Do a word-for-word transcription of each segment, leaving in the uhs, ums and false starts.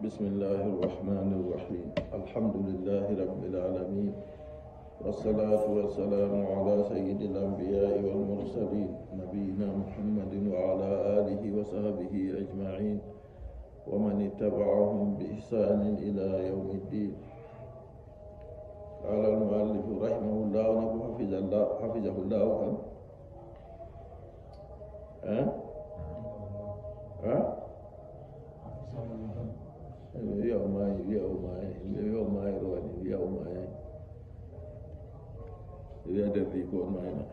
بسم الله الرحمن الرحيم. الحمد لله رب العالمين. والصلاة والسلام على سيد الأنبياء والمرسلين نبينا محمد وعلى آله وصحبه أجمعين ومن اتبعهم بإحسان إلى يوم الدين. قال المؤلف رحمه الله، نقول حفظ الله، حفظه الله كم؟ ها؟ ها؟ Wiya o maayi, wiya o maayi, wiya o maayi, rowani, wiya o maayi. Wiya derdi ko on maayna.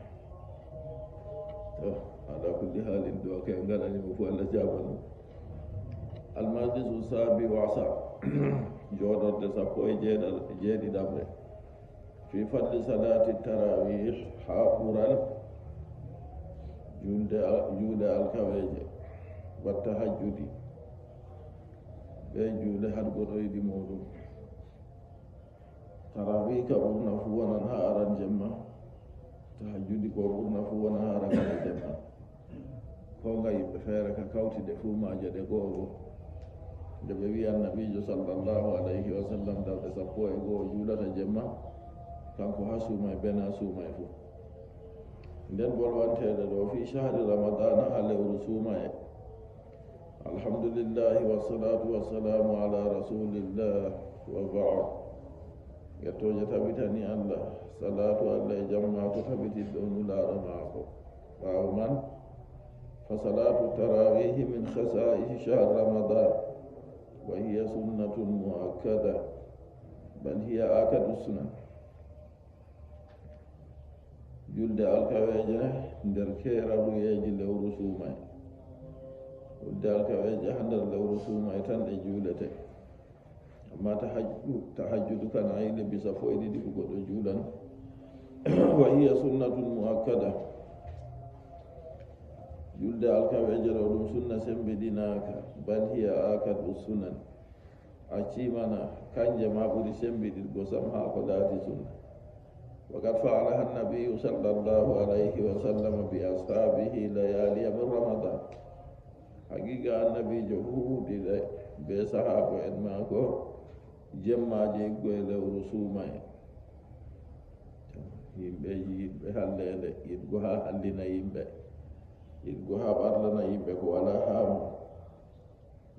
To, ala kulli halin, ɗo kay ngaɗani mo fof, Allah jaabano. Almajlisu saabi wasa. Jooɗorde sappo e jeeɗa-, jeeɗiɗaɓre. Fi fadli salati tarawih, haa ɓural julde al-, juuɗe alkaweeje, wa tahajjudi, ɓe juuɗe har goɗoyɗi muɗum. Tarawih ka ɓurna fuu wonan haa aran jemma, tahajjudi ko ɓurna fuu wona haa aran jemma. Ko nga yimɓe feere ka kawti ɗe fuu maaje ɗe go'o go'o. Nde ɓe wi'i Annabiijo sallallahu alayhi wa sallam darɗe sappo e go'o juulata jemma, kanko haa suumaye, bee na suumaye fuu. Nden bolwanteeɗe ɗo fii shahri Ramadana haa lewru suumaye. Alhamdulillahi wassalatu wassalamu ala rasulillah wa ba'd. Yettooje tabitani Allah, salaatu Allah e jam maako tabititɗo nulaaɗo maako. Ɓaawo man, fa salatu tarawihi min khasa'isi shahr Ramadan, wa hiya sunnatun muakkada, bal hiya akadu sunan. Julde alkaweeje nder keeraruyeeji lewru suumaye. Julde alkaweeje haa nder lewru suumaye tan ɗe juulete. Amma tahajju-, tahajjudu kan ayne bisa foy ɗiɗi ko goɗɗo juulan. Wa hiya sunnatun muakkada. Julde alkaweeje ɗo ɗum sunna sembiɗinaaka. Bal hiya akadu sunan. Accii mana kanje ma ɓuri sembiɗirgo sam haa ko laati sunna. Wa qad fa'alaha an-nabiyyu sallallahu alayhi wa sallam bi ashabihi layaliya min Ramadan. Haqiqa Annabiijo huuwdi ɗe bee sahaabo'en maako jemmaaje iggo e lewru suumaye. Yimɓe yiɗɓe halleende, yiɗgo haa hallina yimɓe, yiɗgo haa ɓarlana yimɓe ko walaa haa mum.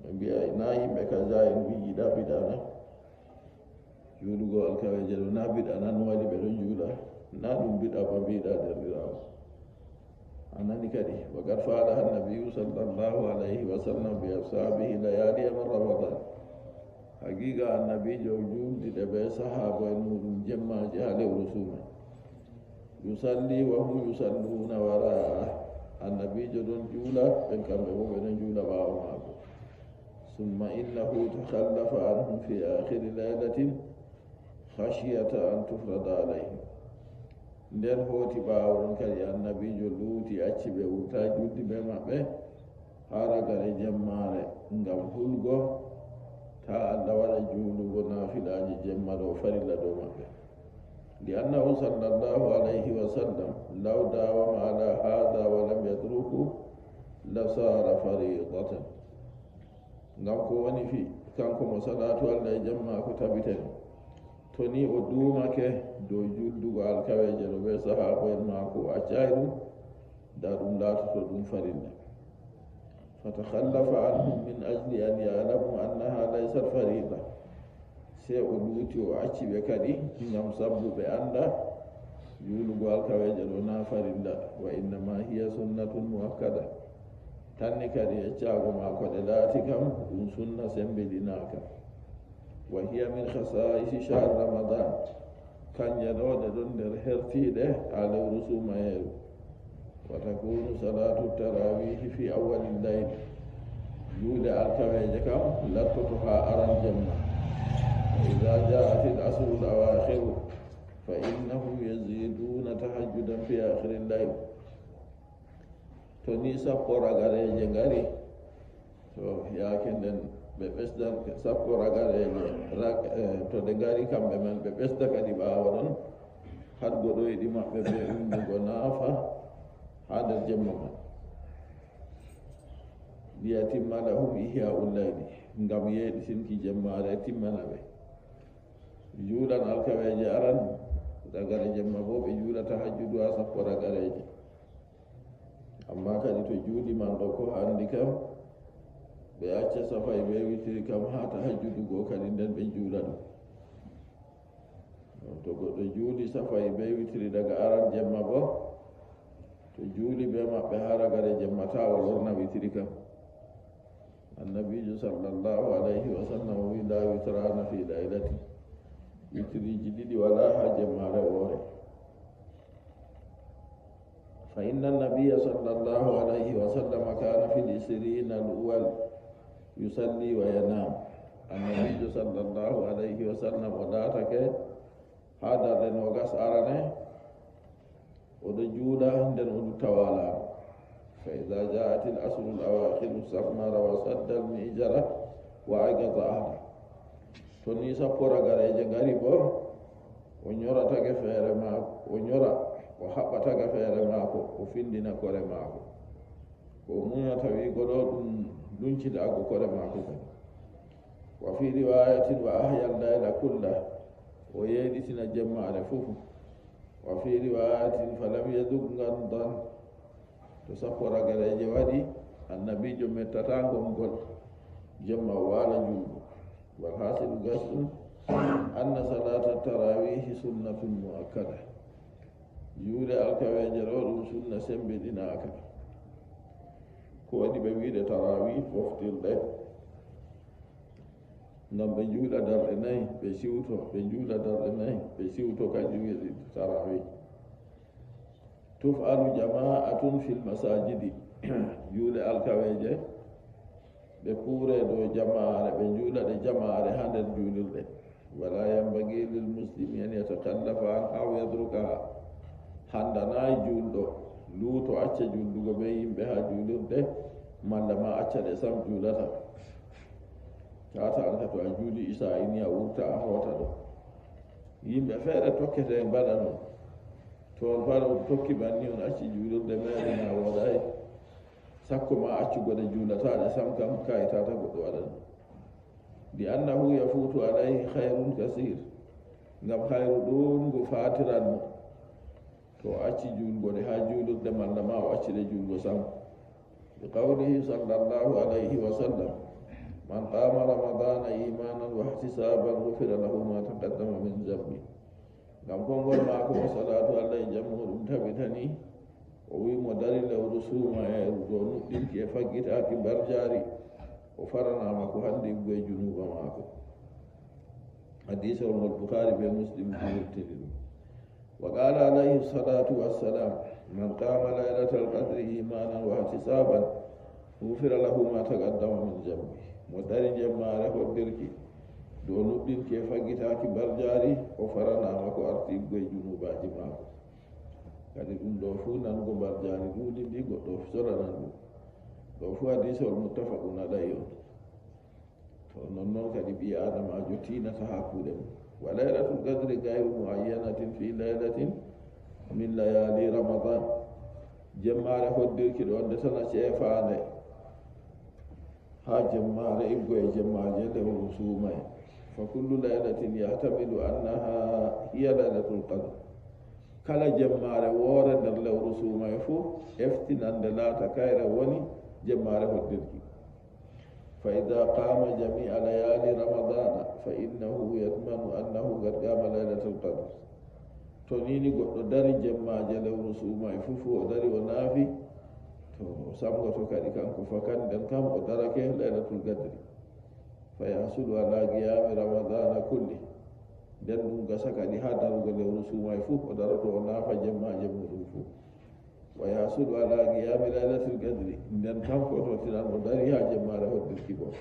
Ɓe mbi'a, na yimɓe kaza en mbi'i yiɗa bid'a na? Juulugo alkaweeje ɗo na bid'a na? No waɗi ɓe ɗon juula? Na ɗum bid'a ba mbiɗa, deerɗiraawo. A nani kadi, wa qad fa'alaha an-nabiyyu sallallahu alayhi wa sallam bi ashabihi layaliya min Ramadan. Haqiqa Annabiijo juuldi ɗe bee sahaabo'en muɗum jemmaaji haa lewru suumaye. Yusalli wa hum yusalluna wara'a. Annabiijo ɗon juula, ɓen kamɓe boo ɓe ɗon juula ɓaawo maako. Summa innahu takhallafa anhum fi akhiri laylatin khashiyata an tufrada alayhim. Nden hooti ɓaawo ɗon kadi Annabiijo luuti, acci ɓe wurta juldi bee maɓɓe haa ragare jemmaare, ngam hulgo taa Allah waɗa juulugo naafilaaji jemma ɗo farilla dow maɓɓe. Li annahu sallallahu alayhi wa sallam law dawama ala hadha wa lam yatruku la sara faridatan. Ngam ko woni fii, kanko mo salaatu Allah e jam maako tabitani, to ni o duumake dow juldugo alkaweeje ɗo bee sahaabo'en maako, o accaay ɗum, da ɗum laatoto ɗum farilla. Fatakhallafa anhum min ajli an ya'lamu annaha laysat farida. Sey o luuti, o acci ɓe kadi, ngam sabbu ɓe annda juulugo alkaweeje ɗo na farilla, wa innama hiya sunnatun muakkada. Tan ni kadi, eccaago maako ɗe laati kam ɗum sunna sembiɗinaaka. Wa hiya min khasa'isi shahr Ramadan. Kanje ɗo ɗe ɗon nder hertiiɗe haa lewru suumayeeru. Wa takunu salatu tarawihi fi awwalil layl. Juuɗe alkaweeje kam lattoto haa aran jemma. Wa idha ja'atil ashrul awakhiru fa innahum yaziduna tahajjudan fi akhiril layl. To ni sappo ragareeje ngari, to yaake nden ɓe ɓesdan sappo ragareeje, rag-, eh, to ɗe ngari kamɓe man, ɓe ɓesda kadi ɓaawo ɗon har goɗoyɗi maɓɓe bee ummugo naafa haa nder jemma man. Liyatimma lahum ihya ullayli, ngam yeeɗitinki jemmaare timmana ɓe. Juulan alkaweeje aran, ragare jemma boo ɓe juula tahajjudu haa sappo ragareeje. Ammaa kadi to juuli man ɗo ko handi kam, ɓe acca safa'i bee witiri kam haa tahajjudu go kadi nden ɓe juula ɗum. To goɗɗo juuli safa'i bee witiri daga aran jemma boo, to juuli bee maɓɓe haa ragare jemma, taa o lorna witiri kam. Annabiijo sallallahu alayhi wa sallam o wi'i, "Laa witraana fii laylatin." Witiriiji ɗiɗi walaa haa jemmaare woore. Fa inna nabiyya sallallahu alayhi wa sallam kaana fil ishriina al-uwwal yusalli wa yanaam. Annabiijo sallallahu alayhi wa sallam o laatake haa darɗe noogas arane, o ɗo juula, nden o ɗo tawa laamu. Fa idaa jaa'atil ashrul awaakiru sammara wa saddal mi'zara wa ayqaza ahla. To ni sappo ragareeje ngari boo, o nyora tagefeere maako, o nyora, o haɓɓa tagefeere maako, o findina kore maako. Ko o munyata wi'ugo ɗo ɗum luncitaago kore maako kadi. Wa fii riwaayatin wa ahyal layla kulla, o yeeɗitina jemmaare fuu. Wa fii riwaayatin falam yadhuq ghamdan. To sappo ragareeje waɗi, annabiijo mettataa ngomgol, jemma o waala juulgo. Wal haasilu gasɗum, anna salaata taraawiihi sunnatun mu'akkada. Juule alkaweeje ɗo ɗum sunna sembiɗinaaka. Ko waɗi ɓe wi'ude taraawiih, foftirɗe? Ngam ɓe juula darɗe nayi, ɓe siwto, ɓe juula darɗe nayi, ɓe siwto, kanjum wi'ete taraawiih. Tuf'alu jamaa'atun fil masaajidi. Juule alkaweeje, ɓe kuure dow jamaare, ɓe juula ɗe jamaare haa nder juulirɗe. Walaa yanbagii lil muslimi an yatakallafa anhaa aw yatrukahaa. Handanaay juulɗo luuto acca juuldugo bee yimɓe haa juulirɗe, malla ma acca ɗe sam juulata. Tata an ka to a juuli isaa'i ni a wurta a hoota ɗo. Yimɓe feere tokkete mbaɗa non. To on faa on tokki banni on acci juulirde meere na wooɗaay. Sakko ma accugo ɗe juulata ɗe sam kam ka'i tata goɗɗo waɗa ɗum. Li annahu yafuutu alayhi khayrun kasiir. Ngam khayru ɗuuɗngu faatiran mo. To o acci juulgo ɗe haa juulirde malla ma o acci ɗe juulgo sam. Bi qawlihi sallallahu alayhi wa sallam, "Man qaama ramadaana iimaanan wa ihtisaaban ghufira lahu ma taqaddama min zambi." Ngam konngol maako mo salaatu Allah e jam muuɗum tabitani, o wi'i mo dari lewru suumayru dow nuɗɗinki e faggitaaki mbarjaari, o faranaama ko handi e junuuba maako. Hadiisawol ngol Bukhaari bee Muslim wurtini ɗum. Wa qaala alayhi salaatu wassalaam, "Man qaama laylatal qadri iimaanan wa ihtisaaban, ghufira lahu ma taqaddama min zambi." Mo dari jemmaare hoddirki, dow nuɗɗinki e faggitaaki mbarjaari, o faranaama ko arti e junuubaaji maako. Kadi ɗum ɗo fuu nango mbarjaari ɗuuɗi ndi goɗɗo soranan ɗum. Ɗo fuu hadiisawol muttafaqun alayhi on. To non non kadi ɓii Aadamaajo tiinata haa kuuɗe mum. Wa laylatul qadri gayru muayyanatin fi laylatin min layaali Ramadan. Jemmaare hoddirki ɗo nde tana ceefaande haa jemmaare iggo e jemmaaje lewru suumayee. Fa kullu laylatin yahtamilu annaha hiya laylatul qadr. Kala jemmaare woore nder lewru suumayee fuu eftinan nde laata kayre woni jemmaare hoddirki. Fa idaa qaama jamii'a layaali Ramadaana fa innahu yadmanu annahu qad qaama laylatal qadr. To nii ni goɗɗo dari jemmaaje lewru suumayee fuu, fuu o dari o naafi, to o samgoto kadi kanko fa kan nden kam o darake laylatul qadri. Fa yahsulu ala qiyaami Ramadaana kulli. Nden ɗum gasa kadi haa darugo lewru suumayee fuu o daroto o naafa jemmaaje muuɗum fuu. Wa yahsulu ala qiyaami laylatil qadri, nden kanko o tottinan o dari haa jemmaare hoddirki boo.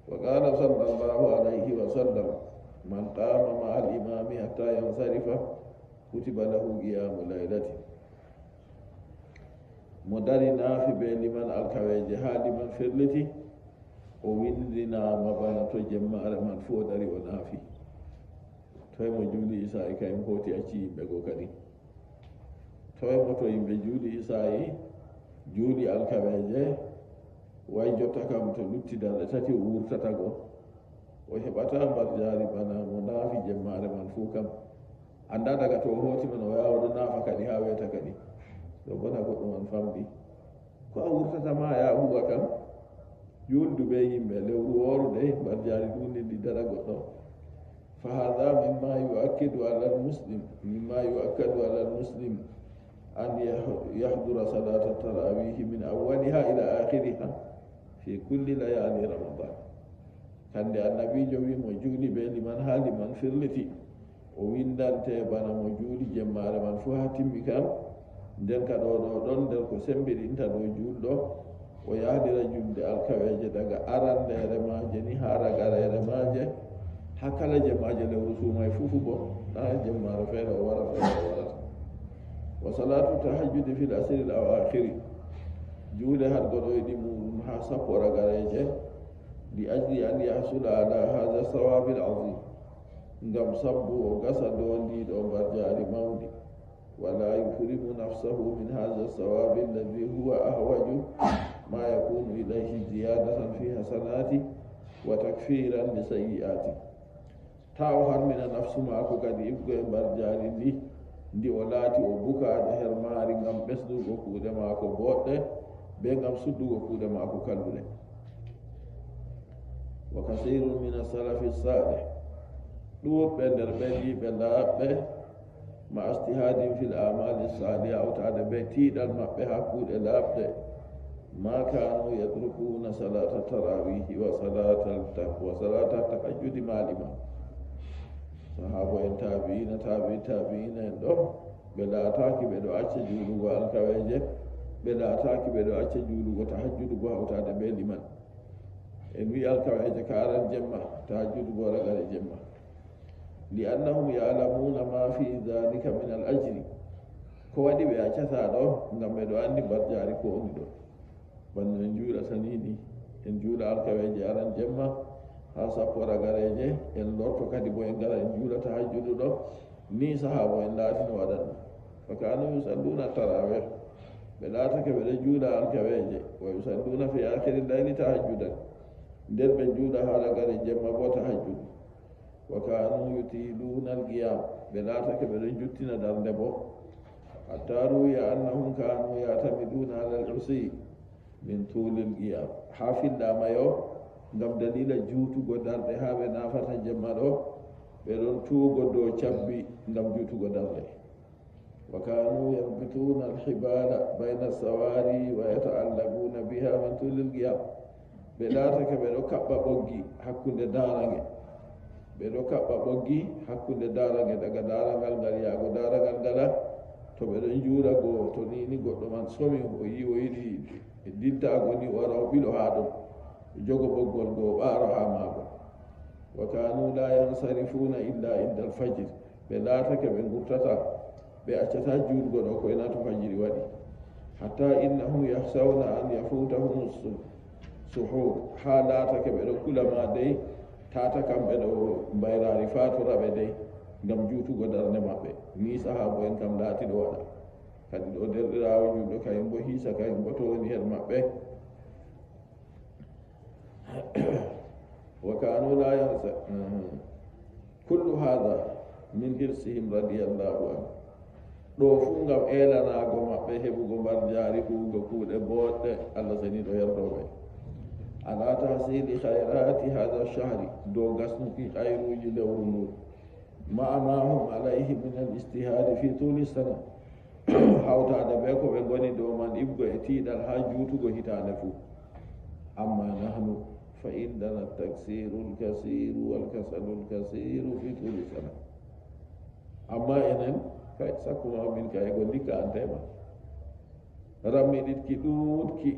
Wa qaala sallallahu alayhi wa sallam, "Man qaama ma'al imaami hatta yansarifa, kutiba lahu qiyaamu laylatin." Mo dari naafi bee liman alkaweeje haa liman ferliti, o winndinaama bana to jemmaare man fuu o dari o naafi. Toy mo juuli isaa'i kayum hooti acci yimɓe goo kadi. Toy mo to yimɓe juuli isaa'i, juuli alkaweeje, Way jotta kam to lutti darɗe tati o wurtata go, o heɓata mbarjaari bana mo naafi jemmaare man fuu kam. Annda daga to o hooti man o yaha o ɗon naafa kadi haa weeta kadi. Ɗo bona goɗɗo man famɗi. Ko a wurtata ma a yaha huuwa kam? Juuldu bee yimɓe, lewru woorude, mbarjaari ɗuuɗndi ndi daɗa goɗɗo. فهذا مما يؤكد على المسلم، مما يؤكد على المسلم أن يح-، يحضر صلاة التراويح من أولها إلى آخرها في كل ليالي رمضان. Hande Annabiijo wi'i mo juuli bee liman haa liman firliti, o winndante bana mo juuli jemmaare man fuu haa timmi kam. Nden ka ɗo ɗo ɗon nder ko semmbiɗinta dow juulɗo, o yahdira juulde alkaweeje daga arandeere maaje ni haa ragareere maaje, haa kala jemmaaje lewru suumaay fuu fuu boo, naa jemmaare feere o warata, feere o warata. وصلاة التهجد في العشر الأواخر, juule har goɗoyɗi muuɗum haa sappo ragareeje, لأجل أن يحصل على هذا الثواب العظيم, ngam sabbu o gasa dow ndii ɗo mbarjaari mawndi. ولا يحرم نفسه من هذا الثواب الذي هو أحوج ما يكون إليه زيادة في حسناته وتكفيرا لسيئاته. Taa o harmina nafsu maako kadi iɓgo e mbarjaari ndi, ndi o laati o bukaaɗo her maari ngam ɓesdugo kuuɗe maako booɗɗe, bee ngam suddugo kuuɗe maako kalluɗe. وكثير من السلف الصالح, ɗuuɗɓe nder ɓe yiiɓe laaɓɓe, مع اجتهادهم في الأعمال الصالحة, hawtaade bee tiiɗal maɓɓe haa kuuɗe laaɓɗe, ما كانوا يتركون صلاة التراويح وصلاة الت-، وصلاة التهجد مع الإمام. Sahaaba en, taabi'iina, taabi'i taabi'iina en ɗo, ɓe laataaki ɓe ɗo acca juulugo alkaweeje, ɓe laataaki ɓe ɗo acca juulugo tahajjudu boo hawtaade bee liman. En wi'i alkaweeje ka aran jemma, tahajjudu boo ragare jemma. لأنهم يعلمون ما في ذلك من الأجر. Ko waɗi ɓe accataa ɗo? Ngam ɓe ɗo anndi mbarjaari ko woni ɗo. Bana no en juulata ni ni, en juula alkaweeje aran jemma haa sappo ragareeje, en lorto kadi boo en ngara en juula tahajjudu ɗo, ni sahaaba en laatino waɗanno. فكانوا يصلون التراويح, ɓe laatake ɓe ɗo juula alkaweeje, ويصلون في آخر الليل تهجدا, nden ɓe juula haa ragare jemma boo tahajjudu. وكانوا يطيلون القيام, ɓe laatake ɓe ɗon juttina darnde boo. حتى روي أنهم كانوا يعتمدون على العصي من طول القيام. Haa fillaama yo, ngam daliila juutugo darɗe haa ɓe naafata jemma ɗo, ɓe ɗon tuugo dow cabbi ngam juutugo darɗe. وكانوا يربطون الحبال بين السواري ويتعلقون بها من طول القيام. Ɓe laatake ɓe ɗo kaɓɓa ɓoggi hakkunde darange. Ɓe ɗo kaɓɓa ɓoggi hakkunde darange, daga darangal ngal yaago darangal ngala. To ɓe ɗon juula go, to ni ni goɗɗo man somi, o yi o yiɗi diltaago ni, o wara o ɓilo haa ɗon, o jogo ɓoggol go, o ɓaaro haa maago. وكانوا لا ينصرفون إلا عند الفجر. Ɓe laatake ɓe ngurtata, ɓe accata juulgo ɗo koy na to fajiri waɗi. حتى إنهم يخشون أن يفوتهم السحور. Haa laatake ɓe ɗo kula ma dey, tata kamɓe ɗo mbayraari faatora ɓe dey, ngam juutugo darnde maɓɓe. Ni sahaabo en kam laati ɗo waɗa. Kadi ɗo derɗiraawo juulɗo kayum boo hiisa kayum boo to woni her maɓɓe. وكانوا لا ينس-، كل هذا من حرصهم رضي الله عنه. Ɗo fuu ngam eelanaago maɓɓe heɓugo mbarjaari huugo kuuɗe booɗɗe, Allah seniiɗo yerdo ɓe. على تحصيل خيرات هذا الشهر, dow gasnuki khayruuji lewru ndu. مع ما هم عليه من الاجتهاد في طول السنة. Hawtaade bee ko ɓe ngoni dow man iɓgo e tiiɗal haa juutugo hitaande fuu. أما نحن فعندنا التقصير الكثير والكسل الكثير في طول السنة. Ammaa enen, kay, sakko ma min kay, go ndikka an tema. Rammiɗitki ɗuuɗki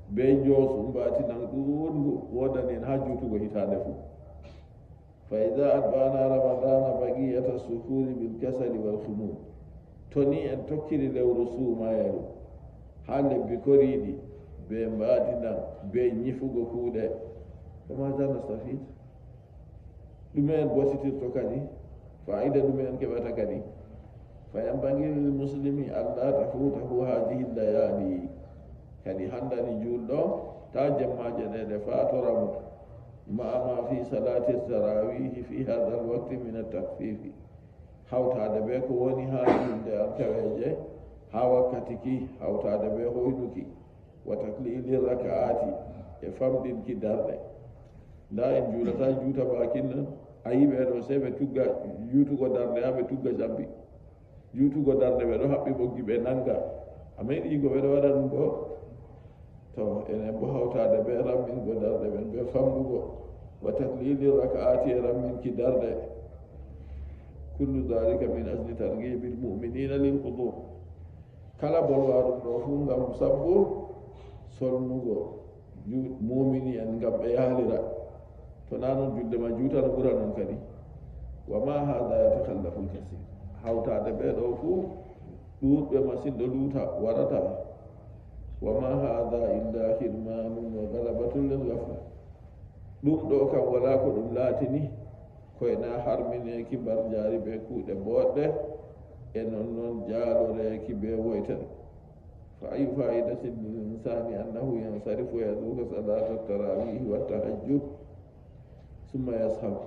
bee njoosu mbaatinan ɗuuɗngu woodani en haa juutugo hitaande fuu. فإذا أتبعنا رمضان بقية الشهور بالكسل والخمول. To ni en tokkiri lewru suumayru haa lebbi koriiɗi bee mbaadinan, bee nyifugo kuuɗe, فماذا نستفيد؟ Ɗume en bositirto kadi? Faayida ɗume en keɓata kadi? فينبغي للمسلم ألا تفوته هذه الليالي. Kadi handani juulɗo Haa jemmaaje ɗe ɗe faatora mo. Ma ma fi salati tarawihi fi hadha alwaqti min at-takhfifi. Hawtaade bee ko woni haa julde alkaweeje, haa wakkati ki, hawtaade bee hoynuki, wa taklili raka'ati, e famɗinki darɗe. Ndaa, en juulata juuta baakin nan, a yi ɓe ɗo, sey ɓe tugga juutugo darɗe, haa ɓe tugga jambi. Juutugo darɗe, ɓe ɗo haɓɓi ɓoggi, ɓe nannga. A meeɗi yi'go ɓe ɗo waɗa ɗum ɗo? To, enen bo hawtaade bee rammingo darɗe men, bee famɗugo, wa taklili raka'ati, e ramminki darɗe. Kullu dhalika min ajli targhibil mu'minina lil hudur. Kala bolwaaɗum ɗo fuu ngam sabbu solnugo ju-, muumini en ngam ɓe yaalira. To naa non, julde ma juuta no ɓura non kadi. Wa ma hadha yatakhallafu al-kathir. Hawtaade ɓe ɗo fuu, ɗuuɗɓe masin ɗo luuta, warata. Wa ma hadha illa hirmanun wa ghalabatun lil ghafla. Ɗum ɗo kam walaa ko ɗum laatini, koy na harmineeki mbarjaari bee kuuɗe booɗɗe, e non non jaaloreeki bee woytere. Fa ayu fa'idatin lil insani annahu yansarifu wa yatruka salata tarawihi wa tahajjud, summa yashabu.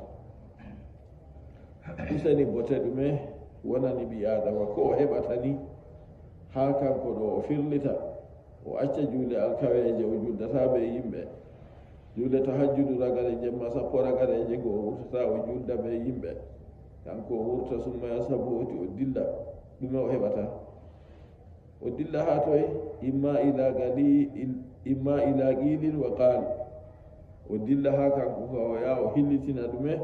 Useni bote ɗume wonani ɓii Aadama, ko o heɓata ni haa kanko ɗo o firlita, o acca juulde alkaweeje, o juldataa bee yimɓe. Juulde tahajjudu ragare jemma sappo ragare e jego, o wurtataa o julda bee yimɓe. Kanko o wurta, summa yashabu, woti o dilla. Ɗume o heɓata? O dilla haa toy? Imma ila gali-, il-, imma ila qilin wa qal. O dilla haa kanko ka o yaha o hillitina ɗume?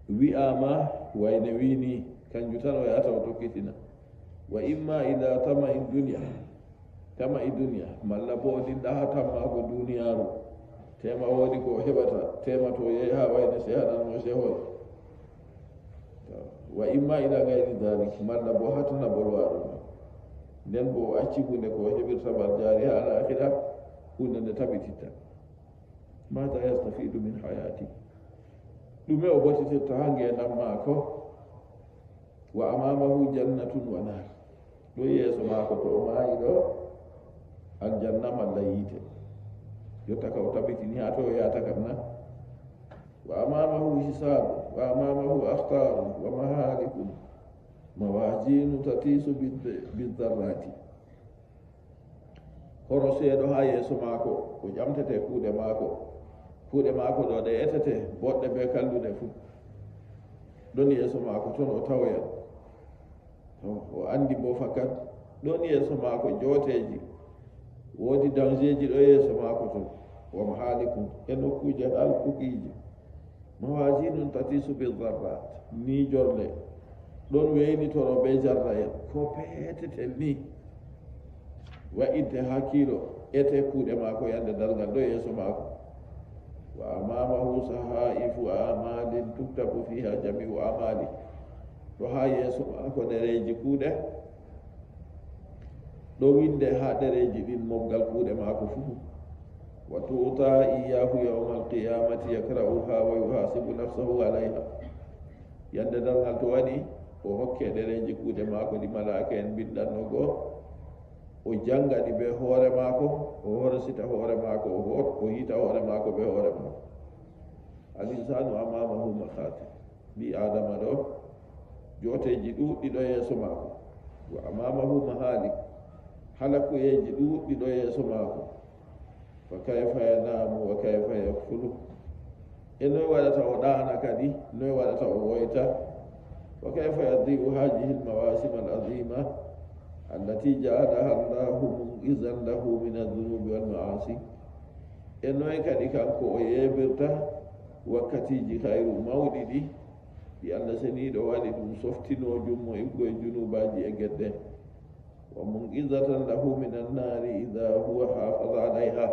Wi'aama wayne wi'ni, kanjum tan o yahata o tokkitina. Wa imma ila tama'in dunya, tama'i dunya, malla bo o dilla haa tammaago duniyaaru. Teema woodi ko o heɓata, teema to o yehi haa wayne sey haɗan mo sehol. To, wa imma ila gayri dhalik, malla bo haa tana bolwaaɗo ɗum. Nden bo o acci huunde ko o heɓirta mbarjaari haa alaakhira, huunde nde tabititta. Mada yastafidu min hayati? Ɗume o botitirta haa ngeendam maako? Wa amamahu jannatun wa nar. Ɗo yeeso maako to o maayi ɗo, aljanna malla yiite. Jotta ka o tabitini haa to o yahata kam na. Wa amamahu hisabu, wa amamahu akhtaru, wa mahalikun mawazinu tatisu bid-, bidzarrati. Horo seeɗo haa yeeso maako, o ƴamtete kuuɗe maako. Kuuɗe maako ɗo ɗe etete, boɗɗe bee kalluɗe fuu. Ɗon yeeso maako ton o tawoyan. To, o anndi bo fakat, ɗon yeeso maako jooteeji. Woodi dangeeji ɗo yeeso maako ton. Wa mahalikun, e nokkuuje halkukiiji. Mawazinun tatisu bidzarrat, ni jorle ɗon weynitoro be jarrayel, ko peetetel ni. Wa'inte haa kiilo, ete kuuɗe maako yande darngal ɗo yeeso maako. Wa amamahu sahaifu amalin tuktabu fiha jami'u amali. Ɗo haa yeeso maako ɗereeji kuuɗe. Ɗo winde haa ɗereeji ɗin mobgal kuuɗe maako fuu. Wa tu'ta iyahu yawmal qiyamati yakra'uha wa yuhasibu nafsahu alayha. Yande darngal to waɗi, o hokke ɗereeji kuuɗe maako ɗi malaa'ika en mbindanno go. O janga ɗi be hoore maako, o horsita hoore maako, o ho-, o yiita hoore maako be hoore maako. Al insanu amamahu makhatir. Ɓii Aadama ɗo, jooteeji ɗuuɗɗi ɗo yeeso maako. Wa amamahu mahalik, halakuyeeji ɗuuɗɗi ɗo yeeso maako. Fa kayfa yanamu wa kayfa yakfulu? E noy waɗata o ɗaana kadi? Noy waɗata o woyta? Wa kayfa yadhi'u hadhihi al-mawasim al-azima allati ja'alaha Allahu munqizan lahu min adh-dhunubi wal ma'asi? E noy kadi kanko o yeebirta wakkatiiji khayru mawɗi ɗi, ɗi Allah seniiɗo waɗi ɗum softinoojum mo iwgo e junuubaaji e gedde? Wa munqizatan lahu min an-nari idha huwa hafaza alayha.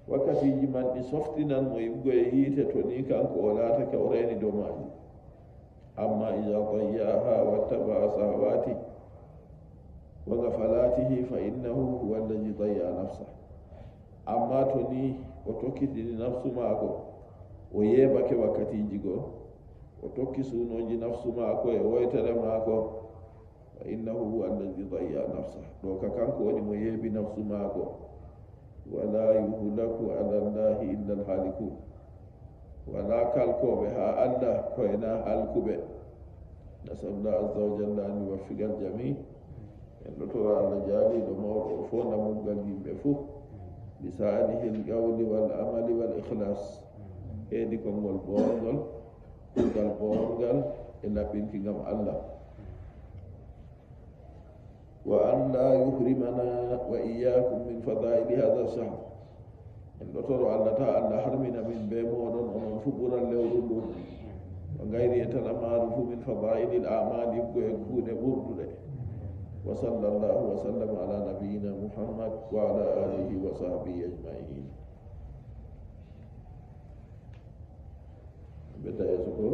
Wakkatiiji man ɗi softinan mo iwgo e yiite to ni kanko o laatake o reeni dow maaji. Amma idha dayya'aha wattaba'a shahawati wa ghafalatihi fa innahu huwa alladhi dayya'a nafsah. Amma to ni o tokkitini nafsu maako, o yeebake wakkatiiji go, o tokki suunooji nafsu maako e woytere maako, fa innahu huwa alladhi dayya'a nafsah. Ɗo ka kanko woni mo yeebi nafsu maako. ولا يهلك على الله إلا الهالكون. Walaa kalkooɓe haa Allah ko hinaa halkuɓe. نسأل الله عز وجل أن يوفق الجميع. En ɗo tora Allah jaaliiɗo mawɗo o foonda muggal yimɓe fuu. بصالح القول والعمل والإخلاص. Heedi konngol boorngol, kuugal boorngal e laɓɓinki ngam Allah. وأن لا يحرمنا وإياكم من فضائل هذا الشهر. En ɗo toro Allah ta Allah harmina min bee mooɗon onon fuu ɓural lewru ndun. وغيره تنماره من فضائل الأعمال, ko e kuuɗe ɓurɗuɗe. وصلى الله وسلم على نبينا محمد وعلى آله وصحبه أجمعين. Ɓe tawi so ko